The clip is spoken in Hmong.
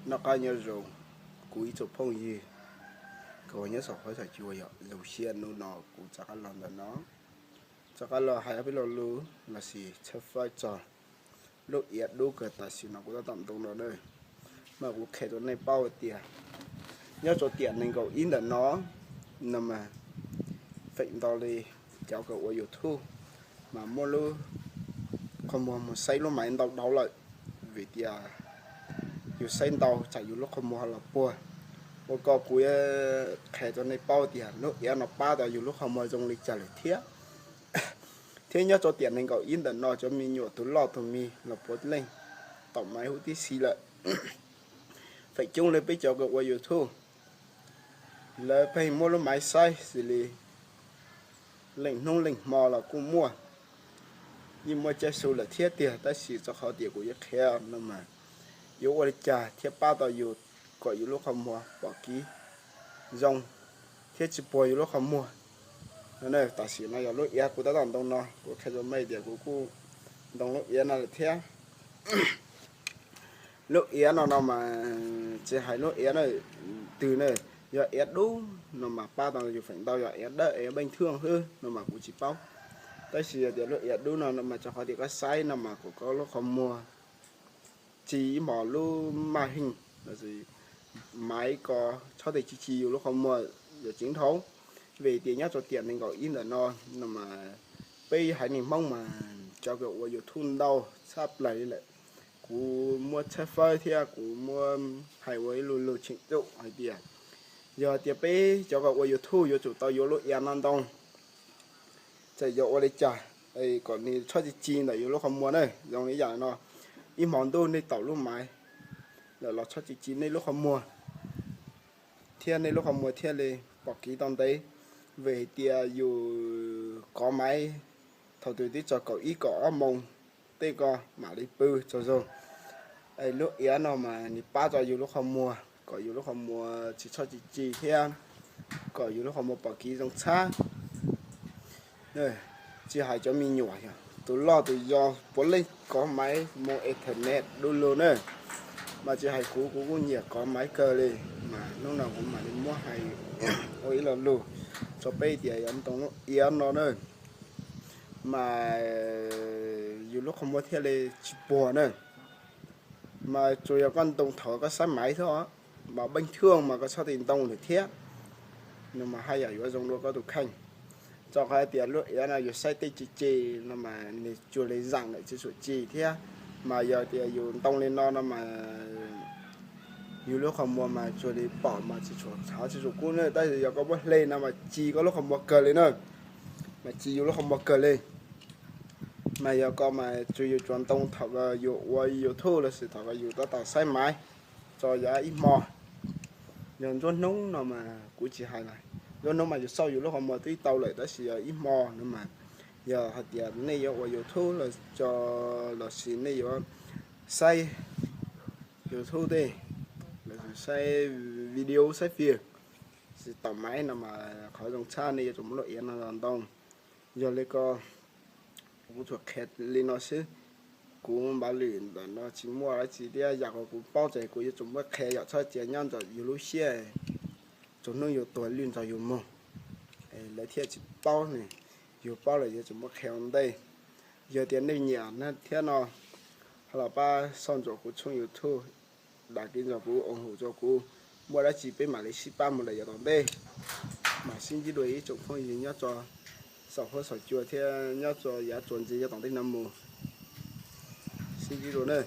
Noj qab nyob zoo, kuv ib tsoom phooj ywg kws nyob saum huab saum cua yom, zoo siab hnub no kuv rov qab los ntawm no, rov qab los hais ob peb lo lus lossis tshawb fawb txog lub iav dub kawg tam sim no kuv tab tom ntoo no na. Mas kuv qhia rau nej paub tias nyob rau tiam nees nkaum ib ntawm no, no mas feem ntau li cov kws ua YouTube mas muab lub qhov muag mus saib lub maiv ntau dhau lawm, vim tias yus saib ntau tsam yus lub qhov muag los puag. Ua ko kuv qhia rau nej paub tias lub iav no pab tau yus lub qhov muag zoo li cas lawm thiab. Thiab nyob rau tiam nees nkaum ib ntawm no cov me nyuam tus loj tus me los puav leej tau maiv huv tib si lawm. Feem coob li peb cov kws ua YouTube, lawv pheej muab lub maiv saib xws li leej hnub leej hmo los kuj muaj, yeej muaj caij su lawm thiab tiag. Tab sis rau qhov tias kuv yuav qhia no mas yuav ua li cas thiaj pab tau yus kom yus lub qhov muag pom kev zoo thiab tsis puag yus lub qhov muag. Tam sim no yog lub iav kuv tab tom ntoo no, kuv qhia rau mej tias kuv kuj ntoo lub iav no lawm thiab. Lub iav no no mas tsis hais lub iav twg na, yog iav dub no mas pab tau yus feem ntau, yog iav dawb iav npeej thwj xwb no mas kuv tsis paub. Tab sis yog tias lub iav dub no no mas rau qhov tias koj saib no mas kom koj lub qhov muag tsis ib hmos lub maj heej lossis maiv ko txhob tej ci ci yus lub qhov muag yog ceev dhau. Vim tias nyob rau tiam nees nkaum ib ntawm no, no mas peb haiv neeg Hmoob mas cov kws ua YouTube ntau tshaj plaws li lawm. Kuv muab tshawb fawb thiab kuv muab hais ua ib lu lug cheem tsum hais tias yog tias peb cov kws ua YouTube yuav tsum tau yuav lub iav no ntoo, txawm yog ua li cas kom nws txhob ci ci ntawm yus lub qhov muag na. Zoo li yam no, ib hmo ntuj nej taum lub maiv lawm los txhob ci ci nej lub qhov muag, thiab nej lub qhov muag thiaj li pom kev tau ntev. Vim hais tias yus kov maiv thaum twg twb txog kaum ib kaum ob moos tej ko mam li pw tsaug zog. Lub iav no mas nws pab tau yus lub qhov muag kom yus lub qhov muag tsis txhob ci ci thiab kom yus lub qhov muag pom kev zoo tshaj. Tsis hais cov me nyuam, tus loj tus yau puav leej kov maiv mus internet du lug na. Mas tsis hais kuv, kuv kuj nyiam kov maiv kawg li. Mas hnub no kuv mam li muab hais ua ib lo lus rau peb tias yog ntoo lub iav no na, mas yus lub qhov muag thiaj li tsis puag na. Mas tsuas yog koj ntoo thaum koj saib maiv xwb, mas npeej thwj mas koj txhob tes ntoo lawm thiab, no mas haj yam yuav zoo dua koj tus kheej. Rau qhov tias lub iav no yus saib tej ci ci no mas nws cuag li zaam lawm tsis tshua ci thiab. Mas yog tias yus ntoo li no no mas yus lub qhov muag mas cuag li pom mas tsis tshua txhav tsis tshua kub na, tab sis yog koj muab hle no mas ci koj lub qhov muag kawg li na, mas ci yus lub qhov muag kawg li. Mas yog ko mas tsuas yus tsuas ntoo thaum yus ua YouTube lossis thaum yus tab tom saib maiv tso yav ib hmo. Yog nruab hnub no mas kuv tsis hais lawm, nruab hnub mas yus xauj yus lub qhov muag twb tau lawm, tab sis yog ib hmo no mas yog hais tias nej yuav ua YouTube los tso, lossis nej yuav saib YouTube tej, lossis saib video saib fij, tsis tau maiv no mas qhov zoo tshaj nej yuav tsum muab lub iav no los ntoo. Yog li ko kuv tsuas qhia li no xwb. Kuv npav lwm ntawm no tsis muaj dab tsi thiab, yam uas kuv paub ces kuv yuav tsum muab qhia yom, txhob cia nyob ntawm yus lub siab, tsaus hnub yuav tuag lwj nrog yus mus. Lawv thiaj tsis paub ne, yus paub lawm yuav tsum muab qhia ua ntej. Yog tias nej nyiam thiab no, ho los pab sau ntsuam kuv tshooj YouTube, dam kiv ntsoov kuv, ua hauj lwm rau kuv, muaj dab tsi peb mam li sib pab mus lawm yav tom ntej. Mam sib ntsib dua ib tsoom phooj ywg nyob rau saum huab saum cua thiab nyob rau yav txuas ntxiv yav tom ntej no mus. Sib ntsib dua na.